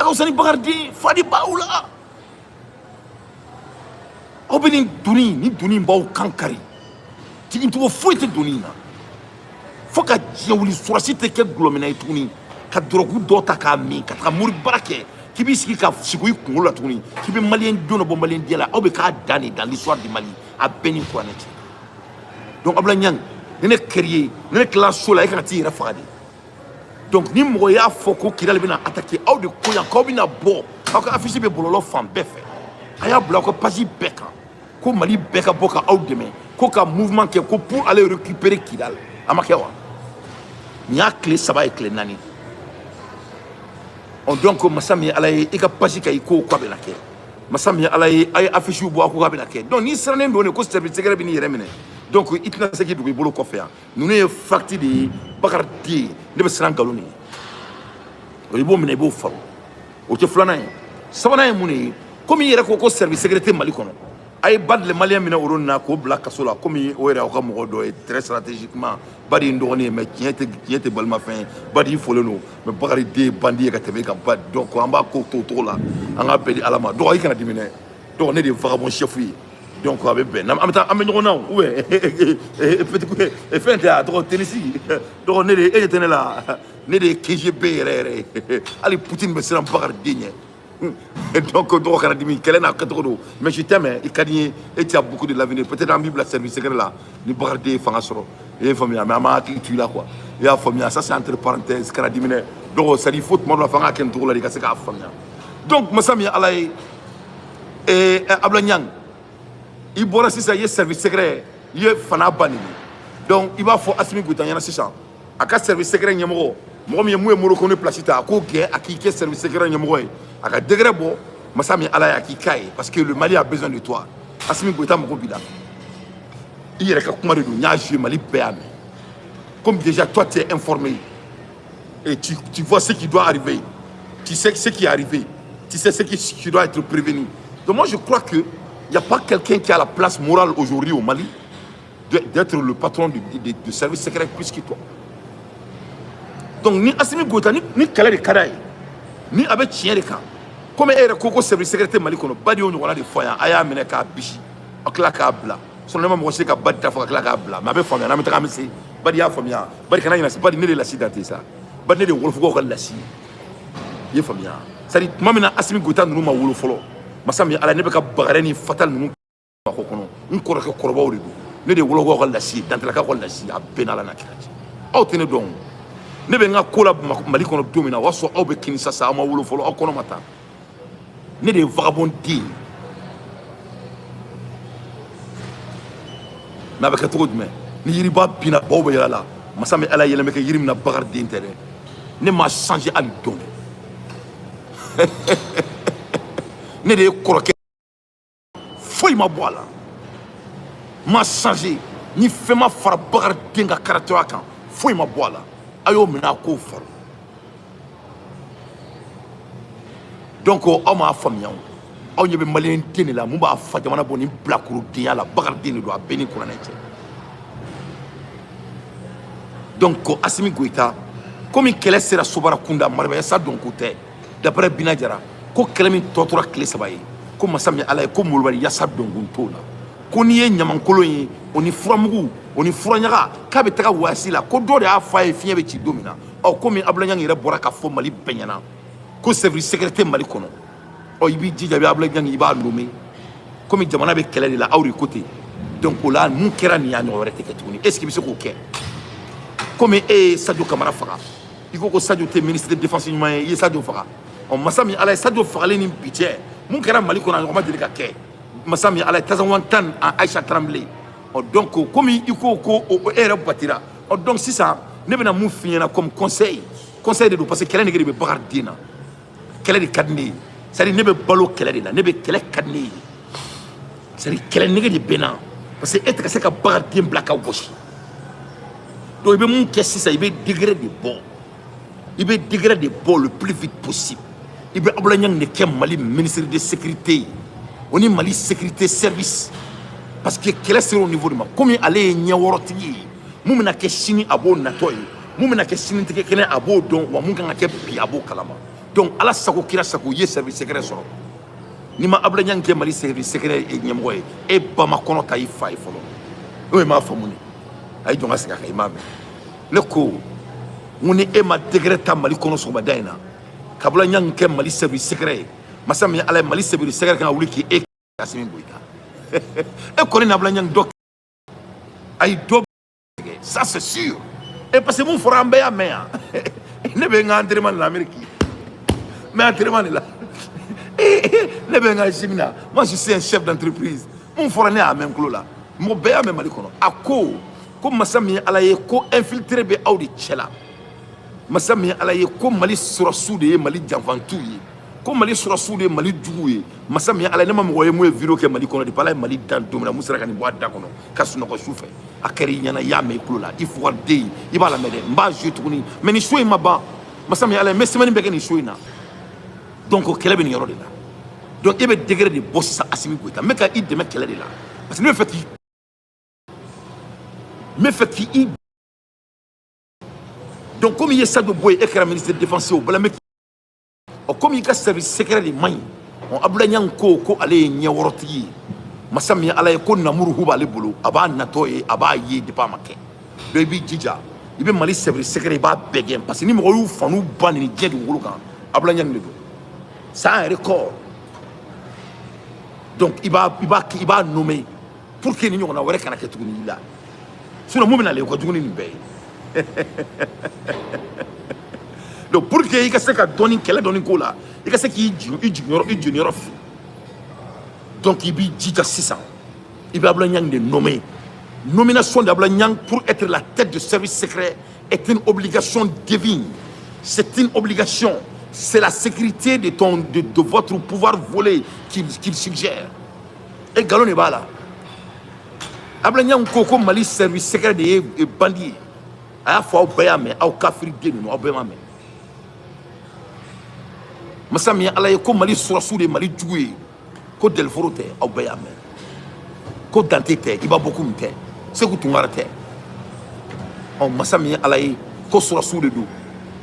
S1: aw ka fisa ni Bakari ye. Fa de b'aw la. Aw bɛ nin doni, nin doni b'aw kan kari, jigincogo foyi tɛ doni in na. Fo ka diɲɛ wuli, surasi tɛ kɛ gulɔminɛ ye tuguni, ka dɔrɔgu dɔ ta k'a min, ka taga mori baara kɛ, k'i b'i sigi ka sigi i kunkolo la tuguni k'i bɛ maliyɛn don dɔ bɔ maliyɛn den la. Aw bɛ k'a dan de dans l'histoire du Mali, a bɛɛ ni kuranɛ cɛ. Donc Abdoulaye Niang, ni ne kɛr'i ye, ni ne tilala so la, e kan ka t'i yɛrɛ faga de. Donc ni mɔgɔ y'a fɔ ko Kidali bɛna attaquer, aw de ko yan k'aw bɛna bɔ, aw ka affiche bɛ bɔlɔlɔ fan bɛɛ fɛ, a y'a bila aw ka page bɛɛ kan ko Mali bɛɛ ka bɔ ka aw dɛmɛ, ko ka mouvement kɛ ko pour aller récupérer Kidal. A ma kɛ wa? Nin y'a tile 3 ye, tile 4. Ɔ, donc masa min ye Ala ye, i ka page kan, i ko k'a bɛna kɛ. Masa min ye Ala ye, a ye affiche bɔ, a ko k'a bɛna kɛ. Donc n'i sirannen don de ko service secret bɛ n'i yɛrɛ minɛ, donc i tɛna se k'i dogo i bolo kɔfɛ yan. Ninnu ye fact de ye. Bakari den, ne bɛ siran nkalon de ye. O, i b'o minɛ, i b'o faro. O tɛ filanan ye. Sabanan ye mun de ye? Komi i yɛrɛ ko ko service secret tɛ Mali kɔnɔ, a ye Badi le Malien minɛ o na k'o bila kaso la, komi o yɛrɛ aw ka mɔgɔ dɔ ye très stratégiquement. Badi ye n dɔgɔnin ye, mais tiɲɛ tɛ, tiɲɛ tɛ balimafɛn ye. Badi, i folen don, mais Bakari den ye bandit ye ka tɛmɛ e kan. Ba, donc an b'a ko to o cogo la, an k'a bɛɛ di Ala ma. Dɔgɔ, i kana dimi dɛ. Dɔgɔ, ne de ye vagabond chef ye. Donc a bɛ bɛn, an bɛ taa, an bɛ ɲɔgɔn na o, ou bien petit fɛn tɛ, a tɔgɔ tenisi. Dɔgɔ, ne de, e ɲɛ tɛ ne la, ne de ye KGB yɛrɛ yɛrɛ ye. Hali Poutine bɛ siran Bakari den ɲɛ. Donc dɔgɔ, kana dimi, kɛlɛ n'a kɛcogo don. Mais je t'aime, i ka di n ye, et tu as beaucoup de l'avenir. Peut-être an b'i bila service secret la ni Bakari den ye fanga sɔrɔ, i ye faamuya? Mais an b'a hakili to i la quoi, i y'a faamuya? Ça, c'est entre parenthèses. Kana dimi dɛ dɔgɔ, c'est à dire il faut tuma dɔ la f'an k'a kɛ nin cogo la de, i ka se k'a faamuya. Donc masa min ye Ala ye, Abdoulaye Niang, i bɔra sisan, i ye service secret, i ye fana ba neni. Donc i b'a fɔ Assimi Goïta ɲɛna sisan, a ka service secret ɲɛmɔgɔ, mɔgɔ min ye mun ye Moro Kone place ta, a k'o gɛn, a k'i kɛ service secret ɲɛmɔgɔ ye, a ka degré bɔ. Masa min Ala ye, a k'i k'a ye, parce que le Mali a besoin de toi. Assimi Goïta mago b'i la. I yɛrɛ ka kuma de don, n y'a joué, Mali bɛɛ y'a mɛn. Comme déjà toi, tu es informé et tu vois ce qui doit arriver, tu sais ce qui est arrivé, tu sais ce qui doit être prévenu. Donc moi, je crois que il n'y a pas quelqu'un qui a la place morale aujourd'hui au Mali d'être le patron du service secret plus que toi. Donc ni Assimi Goïta, ni kɛlɛ de ka d'a ye, ni a bɛ tiɲɛ de kan, komi e yɛrɛ ko ko service secret tɛ Mali kɔnɔ, Badi y'o ɲɔgɔnna de fɔ yan, a y'a minɛ k'a bisi, a tila k'a bila. Sinon ne ma mɔgɔ se ka Badi ta fɔ ka tila k'a bila, mais a bɛ faamuya. N'an bɛ taga, an bɛ se. Badi y'a faamuya. Badi, kana ɲinɛ. Badi, ne de ye lasi dante sa. Badi, ne de ye wolofugaw ka lasi ye, i ye faamuya? C'est à dire tuma min na Assimi Goïta ninnu ma wolo fɔlɔ, masa min Ala, ne bɛ ka Bagarɛ ni Fatal ninnu Bamakɔ kɔnɔ, n kɔrɔkɛ kɔrɔbaw de don. Ne de ye wolofugaw ka lasi ye, dantelakaw ka lasi ye. A bɛɛ n'Ala n'a kira cɛ, aw tɛ ne dɔn. Ne bɛ n ka ko la Mali kɔnɔ don min na, o y'a sɔrɔ aw bɛ Kinshasa, aw ma wolo fɔlɔ, aw kɔnɔ ma taa. Ne de ye vagabond den ye. Mais a bɛ kɛ cogo jumɛn? Ni yiriba binna, baw bɛ yɛlɛ la. Masa min Ala, yɛlɛmɛ kɛ yiri min na, Bakari den tɛ dɛ. Ne ma changer hali dɔɔni. Ne de ye kɔrɔkɛ, foyi ma bɔ a la, ma changer. Ni fɛn ma fara Bakari den ka caractère kan, foyi ma bɔ a la. A y'o minɛ, a k'o fara. Donc aw m'a faamuya o. Aw ɲɛ bɛ maliyɛn den de la, mun b'a fa jamana bɔ ni bilakorodenya la. Bakari den de don, a bɛɛ ni kuranɛ cɛ. Donc ko Assimi Goïta, komi kɛlɛ sera sobara kunda, marabaya sa dɔn ko tɛ. D'après Bina Jara, ko kɛlɛ min tɔ tora tile 3 ye, ko masa min Ala ye, ko molobali yasa dɔnkun t'o la, ko n'i ye ɲamankolon ye, o ni furamugu, o ni furaɲaga, k'a bɛ taga wasi la, ko dɔ de y'a f'a ye fiɲɛ bɛ ci don min na. Ɔ, komi Abdoulaye Niang yɛrɛ bɔra ka fɔ Mali bɛɛ ɲɛna ko service secret tɛ Mali kɔnɔ, ɔ, i b'i jija, i bɛ Abdoulaye Niang, i b'a nommé. Komi jamana bɛ kɛlɛ de la, aw de ko ten. Donc o la, mun kɛra nin y'a ɲɔgɔn wɛrɛ tɛ kɛ tuguni. Est ce que i bɛ se k'o kɛ? Komi e ye Sadio Kamara faga, i ko ko Sadio tɛ ministre de défense ɲuman ye, i ye Sadio faga. Ɔ, masa min Ala ye, Sadio fagalen ni bi cɛ, mun kɛra Mali kɔnɔ, a ɲɔgɔn ma deli ka kɛ. Masa min Ala ye, Tazawan tan a Aïcha Tremblay. Ɔ, donc komi i ko ko e yɛrɛ batira, ɔ, donc sisan ne bɛna mun f'i ɲɛna comme conseil? Conseil de don, parce que kɛlɛ nege de bɛ Bakari den na. Kɛlɛ de ka di ne ye, c'est à dire ne bɛ balo kɛlɛ de la, ne bɛ kɛlɛ ka di ne ye, c'est à dire kɛlɛ nege de bɛ n na, parce que e tɛ ka se ka Bakari den bila ka gosi. Donc i bɛ mun kɛ sisan? I bɛ degré de bɔ, i bɛ degré de bɔ le plus vite possible. I bɛ Abdoulaye Niang de kɛ Mali ministre de sécurité ye, o ni Mali sécurité service, parce que kɛlɛ sera o niveau de ma. Komi ale ye ɲɛwɔrɔtigi ye, mun bɛna kɛ sini, a b'o natɔ ye, mun bɛna kɛ sini tigɛ kɛnɛ, a b'o dɔn wa, mun kan ka kɛ bi, a b'o kalama. Donc Ala sago, kira sago, i ye service secret sɔrɔ. N'i ma Abdoulaye Niang kɛ Mali service secret ɲɛmɔgɔ ye, e ba ma kɔnɔ ta i fa ye fɔlɔ. O ye m'a faamu de. A ye jɔn ka segin a kan, i m'a mɛn. Ne ko n ko ni e ma degré ta Mali kɔnɔ sɔgɔmada in na ka Abdoulaye Niang kɛ Mali service secret ye, masa min Ala ye, Mali service secret kan ka wuli k'i e Assimi Goïta. E kɔni ni Abdoulaye Niang dɔ ayi dɔ tigɛ, ça c'est sûr. Et parce que mun fɔra, an bɛɛ y'a mɛn yan. Ne Ne bɛ n ka entraînement de la Amérique, n bɛ entraînement de la, ne bɛ n ka gym na. Moi, je suis un chef d'entreprise. Mun fɔra, ne y'a mɛn n tulo la, mɔgɔ bɛɛ y'a mɛn Mali kɔnɔ. A ko ko masa min ye Ala ye, ko infiltré bɛ aw de cɛ la. Masa min ye Ala ye, ko Mali sɔrɔsiw de ye Mali janfantiw ye, ko Mali sɔrɔsiw de ye Mali juguw ye. Masa min ye Ala ye, ne ma mɔgɔ ye mun ye vidéo kɛ Mali kɔnɔ depuis Ala ye Mali dan don min na, mun sera ka nin bɔ a da kɔnɔ ka sunɔgɔ su fɛ. A kɛra i ɲɛna, i y'a mɛn i tulo la, i fugariden, i b'a lamɛn dɛ. N b'a jouer tuguni, mais nin so in ma ban. Masa min ye Ala ye, n bɛ semaine bɛɛ kɛ nin so in na. Donc kɛlɛ bɛ nin yɔrɔ de la. Donc e bɛ degré de bɔ sisan. Assimi Goïta, n bɛ ka i dɛmɛ kɛlɛ de la, parce que ne bɛ fɛ k'i n bɛ fɛ k'i donc komi i ye Sadio bɔ yen, e kɛra ministre de défense ye, o bɛɛ la n bɛ ɔ komi i ka service secret de man ɲi. Ɔ Abdoulaye Niang ko ko ale ye ɲɛwɔrɔtigi ye. Masa min ye Ala ye, ko namuruhu b'ale bolo, a b'a natɔ ye, a b'a ye depuis a ma kɛ. Donc i b'i jija, i bɛ Mali service secret, i b'a bɛɛ gɛn, parce que ni mɔgɔ y'u fa n'u ba nin diɲɛ dugukolo kan, Abdoulaye Niang de don. C'est un record. Donc i b'a nommer pour que ni ɲɔgɔnna wɛrɛ kana kɛ tuguni i la. Sinon mun bɛ nalen, o ka jugu ni nin bɛɛ ye. Donc pour que i ka se ka dɔɔni kɛlɛ dɔɔni k'o la, i ka se k'i jigin i jiginyɔrɔ, i jeniyɔrɔ fi. Donc i b'i jija sisan, i bɛ Abdoulaye Niang de nommer. Nomination d'Abdoulaye Niang pour être la tête de service secret est une obligation divine. C'est une obligation. C'est la sécurité de votre pouvoir volé qu'il suggère. Et galon de b'a la. Abdoulaye Niang ko ko Mali service secret de ye bandit ye. A y'a fɔ, aw bɛɛ y'a mɛn, aw kafiri den ninnu, aw bɛɛ m'a mɛn. Masa min ye Ala ye, ko Mali sɔrɔsiw de ye Mali jugu ye, ko Delforo tɛ, aw bɛɛ y'a mɛn, ko Dante tɛ, Iba Bokum tɛ, Segu Tunkara tɛ. Ɔ masa min ye Ala ye, ko sɔrɔsiw de don,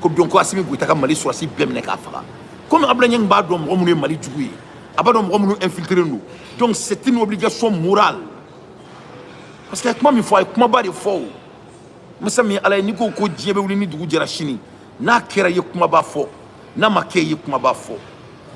S1: ko donc ko Assimi Goïta ka Mali sɔrɔsi bɛɛ minɛ k'a faga. Komi Abdoulaye Niang b'a dɔn mɔgɔ minnu ye Mali jugu ye, a b'a dɔn mɔgɔ minnu infiltré don. Donc c'est une obligation morale, parce que a ye kuma min fɔ, a ye kumaba de fɔ. O masa min ye Ala ye, n'i ko ko diɲɛ bɛ wuli ni dugu jɛra sini, n'a kɛra, i ye kumaba fɔ, n'a ma kɛ, i ye kumaba fɔ.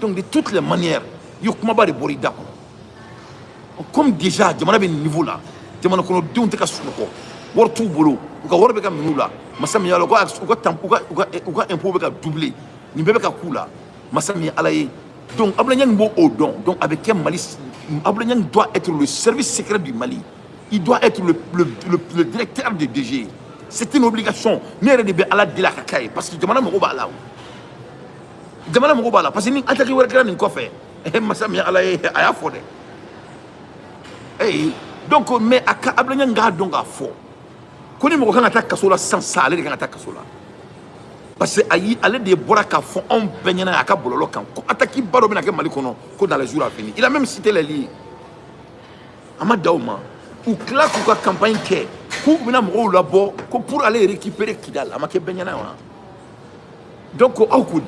S1: Donc de toutes les manières, i ye kumaba de bɔra i da kɔnɔ. Comme déjà jamana bɛ nin niveau la, jamana kɔnɔdenw tɛ ka sunɔgɔ, wari t'u bolo, u ka wari bɛ ka minɛ u la. Masa min ye Ala, u ka tan u ka impôt bɛ ka doubler, nin bɛɛ bɛ ka k'u la. Masa min ye Ala ye, donc Abdoulaye Niang b'o o dɔn. Donc a bɛ kɛ Mali, Abdoulaye Niang doit être le service secret du Mali, il doit être le directeur de DG. C'est une obligation. Ne yɛrɛ de bɛ Ala deli a ka k'a ye, parce que jamana mago b'a la o. Jamana mago b'a la, parce que ni attaque wɛrɛ kɛra nin kɔfɛ, masa min ye Ala ye, a y'a fɔ dɛ. Donc mais a ka Abdoulaye Niang k'a dɔn k'a fɔ ko ni mɔgɔ kan ka taa kaso la sisan sa, ale de kan ka taa kaso la, parce que ayi, ale de bɔra k'a fɔ anw bɛɛ ɲɛna a ka bɔlɔlɔ kan ko attaque ba dɔ bɛna kɛ Mali kɔnɔ, ko dans les jours à venir. Il a même cité les lieux. A ma da o ma, u tila k'u ka campagne kɛ k'u bɛna mɔgɔw labɔ ko pour aller récupérer Kidal. A ma kɛ bɛɛ ɲɛna wa? Donc aw ko,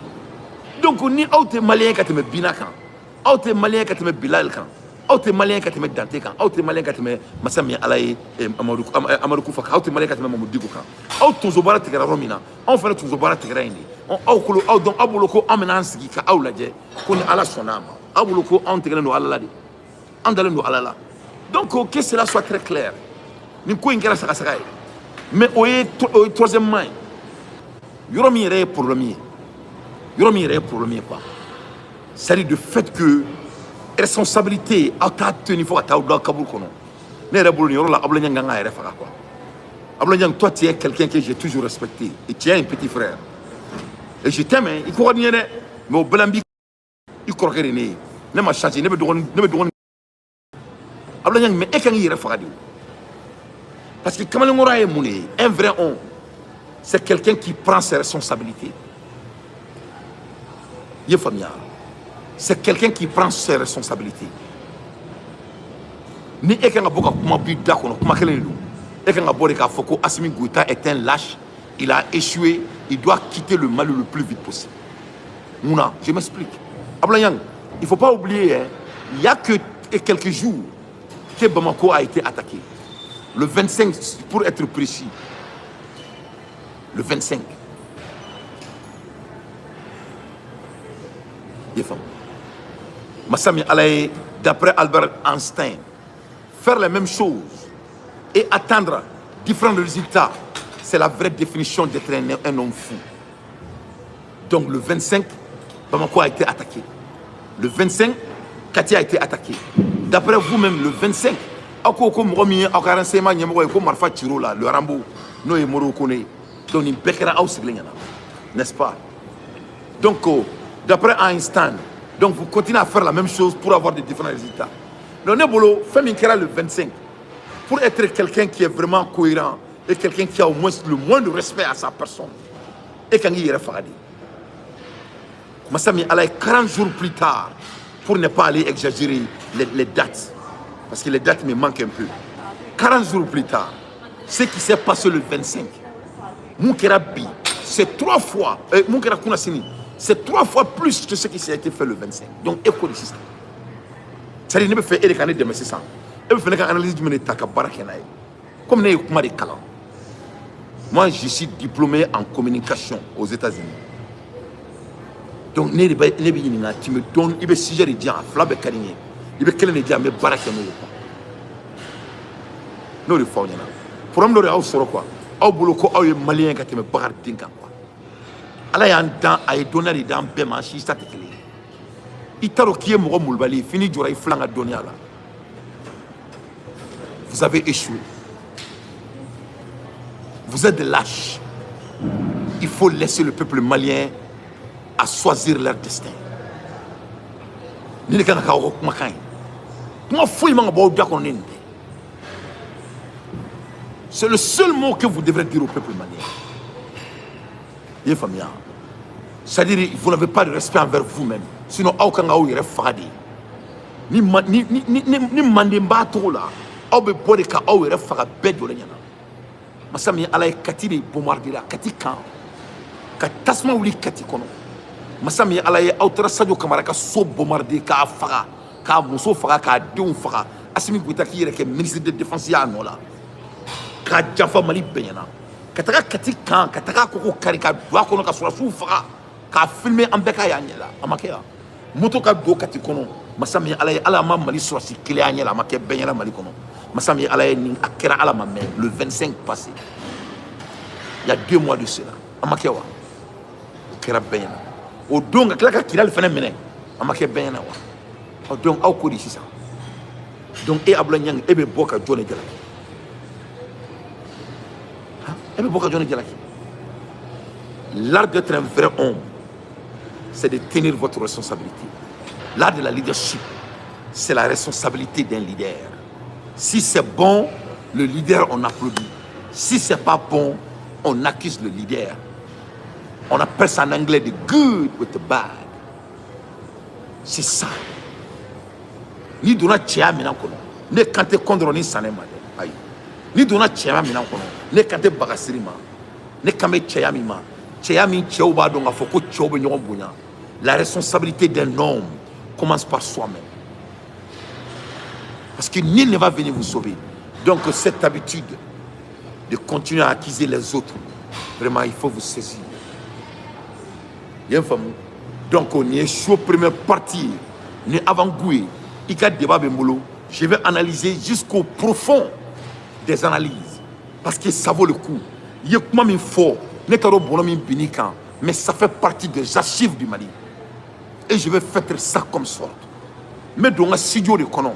S1: donc ni aw tɛ malien ka tɛmɛ Bina kan, aw tɛ malien ka tɛmɛ Bilal kan, aw tɛ malien ka tɛmɛ Dante kan, aw tɛ malien ka tɛmɛ masa min ye Ala ye Amadu Kufa kan, aw tɛ malien ka tɛmɛ Mamudu Diko kan. Aw tonso baara tigɛra yɔrɔ min na, anw fana tonso baara tigɛra yen de. Aw kolo aw dɔn, aw bolo ko an bɛna an sigi ka aw lajɛ ko ni Ala sɔnna a ma. Aw bolo ko anw tigɛlen don Ala la de, an dalen don Ala la. Donc que cela soit très clair, nin ko in kɛra sagasaga ye. Mais o ye troisièmement ye, yɔrɔ min yɛrɛ ye problème ye, yɔrɔ min yɛrɛ ye problème ye quoi, c'est à dire de fait que responsabilité, aw t'a tenu fo ka taa aw da kaburu kɔnɔ. Ne yɛrɛ bolo, nin yɔrɔ la, Abdoulaye Niang kan k'a yɛrɛ faga quoi. Abdoulaye Niang, toi, tu es quelqu'un que j'ai toujours respecté et tu es un petit frère et je t'aime hein. I ko ka di n ye dɛ, mais o bɛɛ la n b'i i kɔrɔkɛ de ne ye. Ne ma changé, ne bɛ dɔgɔnin, ne bɛ dɔgɔnin. Abdoulaye Niang, mais e kan k'i yɛrɛ faga de o, parce que kamalenkɔrɔ ye mun de ye? Un vrai homme, c'est quelqu'un qui prend ses responsabilités. I ye faamuya? C'est quelqu'un qui prend ses responsabilités. Ni e kan ka bɔ ka kuma b'i da kɔnɔ, kuma kelen de don. E kan ka bɔ de k'a fɔ ko Assimi Goïta est un lâche, il a échoué, il doit quitter le Mali le plus vite possible. Munna? Je m'explique. Abdoulaye Niang, il faut pas oublier hein, il y a que quelques jours que Bamako a été attaqué, le 25 pour être précis, le 25. I ye faamu? Masa min Ala ye, d'après Albert Einstein, faire la même chose et attendre différents résultats, c'est la vraie définition d'être un homme fou. Donc le 25, Bamako a été attaqué. Le 25, Kati a été attaqué. D'après vous-même, le 25, aw ko ko mɔgɔ min ye aw ka renseignement ɲɛmɔgɔ ye, ko marifa cir'o la, le Rambo, n'o ye Modibo Kone ye. Donc nin bɛɛ kɛra aw sigilen ɲɛna, n'est-ce pas? Donc d'après Einstein, donc vous continuez à faire la même chose pour avoir des différents résultats. Donc ne bolo, fɛn min kɛra le 25, pour être quelqu'un qui est vraiment cohérent et quelqu'un qui a au moins le moins de respect à sa personne, e kan k'i yɛrɛ faga de. Masa min Ala ye, 40 jours plus tard, pour ne pas aller exagérer les dates, parce que les dates me manquent un peu, 40 jours plus tard, ce qui s'est passé le 25, mun kɛra bi, c'est trois fois, mun kɛra kunasini, c'est trois fois plus que ce qui s'est été fait le 25. Donc e ko de sisan, c'est à dire ne bɛ fɛ e de ka ne dɛmɛ sisan, e bɛ fɛ ne ka analyse jumɛn de ta ka baara kɛ n'a ye? Comme ne ye kuma de kalan, moi je suis diplômé en communication aux États-Unis. Donc ne de bɛ ne bɛ ɲininka, tu me donnes, i bɛ sujet de di yan, a fila bɛɛ ka di n ye, i bɛ kelen de di yan, n bɛ baara kɛ n'o ye quoi. N'o de fɔ aw ɲɛna, problème dɔ de y'aw sɔrɔ quoi. Aw bolo ko aw ye malien ka tɛmɛ Bakari kan quoi. Ala y'an dan, a ye dɔnniya de d'an bɛɛ ma, an si ta tɛ kelen ye. I t'a dɔn k'i ye mɔgɔ molobali ye f'i n'i jɔra i filan ka dɔnniya la. Vous avez échoué, vous êtes des lâches. Il faut laisser le peuple malien à choisir leur destin. Ni de kan ka k'aw ka kumakan ye, kuma foyi man ka bɔ aw da kɔnɔ ni nin tɛ. C'est le seul mot que vous devrez dire au peuple malien. I ye faamuya? C'est-à-dire vous n'avez pas de respect envers vous-même, sinon aw kan k'aw yɛrɛ faga de. Ni ma ni ni ni ni manden b'a togo la, aw bɛ bɔ de ka aw yɛrɛ faga bɛɛ jɔlen ɲɛna. Masa min Ala ye, Kati de bombarder la, Kati kan ka tasuma wuli Kati kɔnɔ. Masa min Ala ye, aw taara Sadio Kamara ka so bombarder, k'a faga, k'a muso faga, k'a denw faga. Assimi Goïta k'i yɛrɛ kɛ ministre de défense y'a nɔ la, k'a janfa Mali bɛɛ ɲɛna, ka taga Kati kan, ka taga koko kari ka don a kɔnɔ, ka sɔrɔdasiw faga, k'a filmer, an bɛɛ k'a y'an ɲɛ la. A ma kɛ yan? Moto ka don Kati kɔnɔ. Masa min Ala ye, Ala ma Mali sɔrɔdasi kelen y'an ɲɛ la, a ma kɛ bɛɛ ɲɛna Mali kɔnɔ. Masa min Ala ye, nin a kɛra, Ala ma mɛn, le 25 passé, il y a 2 mois de cela, a ma kɛ wa? O kɛra bɛɛ ɲɛna. O don ka tila ka Kidali fana minɛ, a ma kɛ bɛɛ ɲɛna wa? Ɔ, donc aw ko di sisan? Donc e Abdoulaye Niang, e bɛ bɔ ka jɔn de jalaki? Han, e bɛ bɔ ka jɔn de jalaki? L'art d'être un vrai homme, c'est de tenir votre responsabilité. L'art de la leadership, c'est la responsabilité d'un leader. Si c'est bon, le leader, on applaudit. Si c'est pas bon, on accuse le leader. On appelle ça en anglais the good with the bad. C'est ça. N'i donna cɛya minɛn kɔnɔ, ne kan tɛ kɔndɔrɔ ni sanɛ ma dɛ, ayi. N'i donna cɛya minɛn kɔnɔ, ne kan tɛ bagasiri ma, ne kan bɛ cɛya min ma, cɛya min cɛw b'a dɔn k'a fɔ ko cɛw bɛ ɲɔgɔn bonya. La responsabilité d'un homme commence par soi-même, parce que nul ne va venir vous sauver. Donc cette habitude de continuer à accuser les autres, vraiment, il faut vous saisir. I ye n faamu? Donc nin ye show première partie ye, ni avant-goût ye. I ka débat bɛ n bolo, je vais analyser jusqu'au profond des analyses, parce que ça vaut le coup. I ye kuma min fɔ, ne t'a dɔn bɔnɔ min binn'i kan, mais ça fait partie des archives du Mali et je vais faire ça comme sorte. N bɛ don n ka studio de kɔnɔ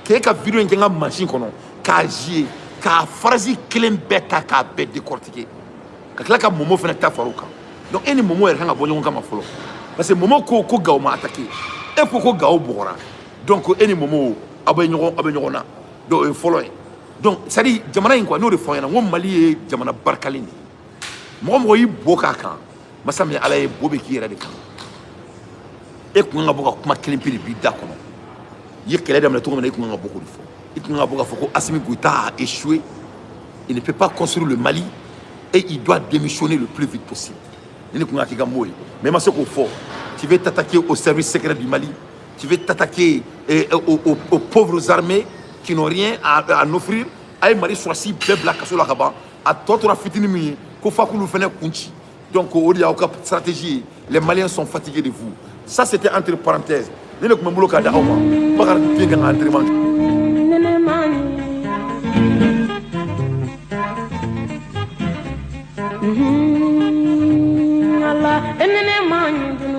S1: k'e ka vidéo in kɛ n ka machine kɔnɔ, k'a jouer, k'a phrase kelen bɛɛ ta, k'a bɛɛ décortiquer, ka tila ka Momo fana ta far'o kan. Donc e ni Momo yɛrɛ kan ka bɔ ɲɔgɔn kama fɔlɔ, parce que Momo ko ko Gawo ma attaqué, e ko ko Gawo bɔgɔra. Donc e ni Momo, aw bɛ ɲɔgɔn na. Donc o ye fɔlɔ ye. Donc c'est à dire jamana in quoi, n'o de fɔ aw ɲɛna, n ko Mali ye jamana barikalen de ye. Mɔgɔ mɔgɔ y'i bo k'a kan, masa min Ala ye, bo bɛ k'i yɛrɛ de kan. E kun kan ka bɔ ka kuma kelen pe de b'i da kɔnɔ. I ye kɛlɛ daminɛ cogo min na, i kun kan ka bɔ k'o de fɔ. I kun kan ka bɔ k'a fɔ ko Assimi Goïta a échoué, il ne peut pas construire le Mali et il doit démissionner le plus vite possible. Ni ne kun ka k'i ka mot ye, mais i ma se k'o fɔ. Tu veux t'attaquer au service secret du Mali, tu veux t'attaquer aux pauvres armées qui n'ont rien à offrir. A ye Mali sɔrɔsi bɛɛ bila kaso la ka ban, a tɔ tora fitinin min ye ko f'a k'olu fɛnɛ kun ci. Donc o de y'aw ka stratégie ye. Les Maliens sont fatigués de vous. Ça, c'était entre parenthèses. Ne de tun bɛ n bolo k'a di aw ma. Bakari den kan ka entraînement kɛ.
S3: Nene mani. Ala. Enene ma.